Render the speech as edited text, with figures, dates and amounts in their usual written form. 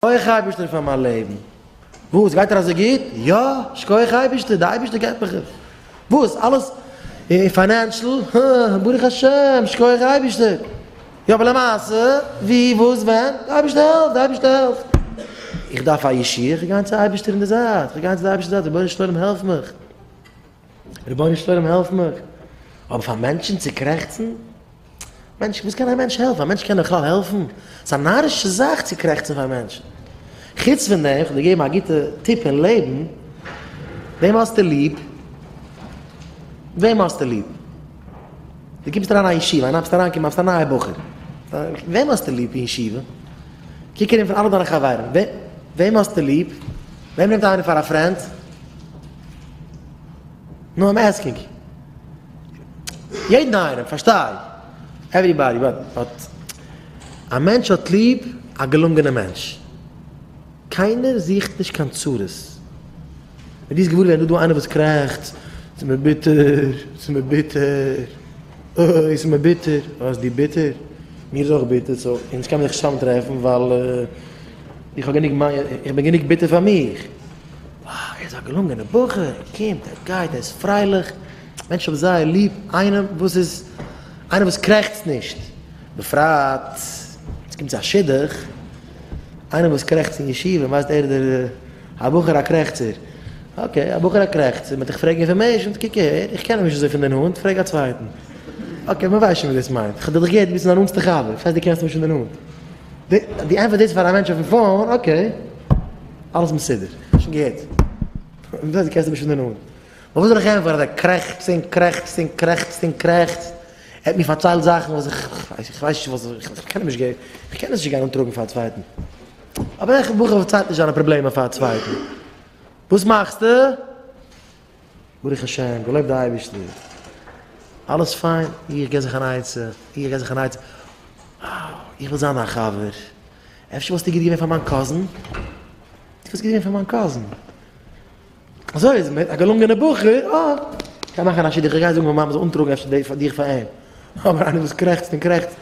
שכוח אייבערשטער פאר מיין לעבן. וואס? גייט דיר אזוי גוט? יא! שכוח אייבערשטער, די אייבערשטער געבט מיך עס. וואס? אלעס financial? הא, ברוך השם, שכוח אייבערשטער. יא אבער למעשה, ווי, וואס, ווען? די אייבערשטער העלפט, די אייבערשטער העלפט. איך דארף א ישועה, איך גיי צו אייבערשטער אין די זייט, איך גיי צו די אייבערשטער זייט, רבונו של עולם העלף מיך. רבונו של עולם העלף מיך. אבער פאר מענטשן צו קרעכצן? מענטש, וואס קען א מענטש העלפן? א מענטש קען בכלל העלפן? ס'איז א נארישע זאך צו קרעכצן פאר מענטשן. חוץ פון דעם, כ'וועל דיר געבן א גוטע טיפ אין לעבן, וועם האסטו ליב? וועם האסטו ליב? דו קומסט אריין אין א ישיבה, איינער ביסט אריינגעקומען, ביסט א נייע בחור. וועם האסטו ליב אין ישיבה? קוק ארום פון אלע דיינע חברים, וועם האסטו ליב? וועם נעמט איינער פאר א friend? No, I'm asking. יעדן איינעם, פארשטיי. Everybody, but, but א מענטש האט ליב א געלונגענע מענטש. קיינער זוכט נישט קיין צרות. ווען דו ביסט געוואר געווארן דא דא איינער וואס קרעכצט, ס'איז מיר ביטער, ס'איז מיר ביטער, אוי ס'איז מיר ביטער, אה איז דיר ביטער? מיר איז אויך ביטער, so אונז קען מען זיך נישט צוזאם טרעפן ווייל איך האב גענוג מיין, איך בין גענוג ביטער פאר מיך. וואו, ער איז א געלונגענער בחור, ער קומט, ער גייט, ער איז פרייליך. מענטשן האבן זייער ליב איינעם וואס איז, איינער וואס קרעכצט נישט, בפרט עס קומט צו א שידוך, איינער וואס קרעכצט אין ישיבה, מ'ווייסט ער איז דער א בחור א קרעכצער, okay א בחור א קרעכצער, מ'וועט דיך פרעגן information, קוק אהער, איך קען אים נישט אזוי פון די נאנט, פרעג א צווייטן, okay מ'ווייסט שוין וואס דאס מיינט, כ'האב דיך געהערט דו ביסט מיין נאנטסטע חבר, וואס הייסט דו קענסט אים נישט פון די נאנט? דו ענטפערסט דאס פאר א מענטש אויפן phone, okay, אלעס מסודר, כ'האב שוין געהערט, וואס הייסט דו קענסט אים נישט פון די נאנט? וואס זאל איך ענטפערן אז ער קרעכצט און קרעכצט און קרעכצט און קרעכצט, ער האט מיר פארציילט זאכן וואס איך איך ווייס נישט וואס איך קען אים נישט געבן, איך קען עס נישט גיין אנטראגן פאר א צווייטן. אבער וועלכע בחור פארציילט נישט זיינע פראבלעמען פאר א צווייטן? וואס מאכסטו? ברוך השם, געלויבט די אייבערשטער, אלעס פיין, איך גיב זיך אן עצה, איך גיב זיך אן עצה, איך וויל זיין דיין חבר, אפשר וואלסטו גוט געווען פאר מיין cousin? דו וואלסט גוט געווען פאר מיין cousin. אזוי איז מיט א געלונגענע בחור, אה, קען מאכן א שידוך, איך גיי זאגן מיין מאמע זאל אנטראגן אפשר די פאר דיך פאר אים, אבער איינער וואס קרעכצט און קרעכצט.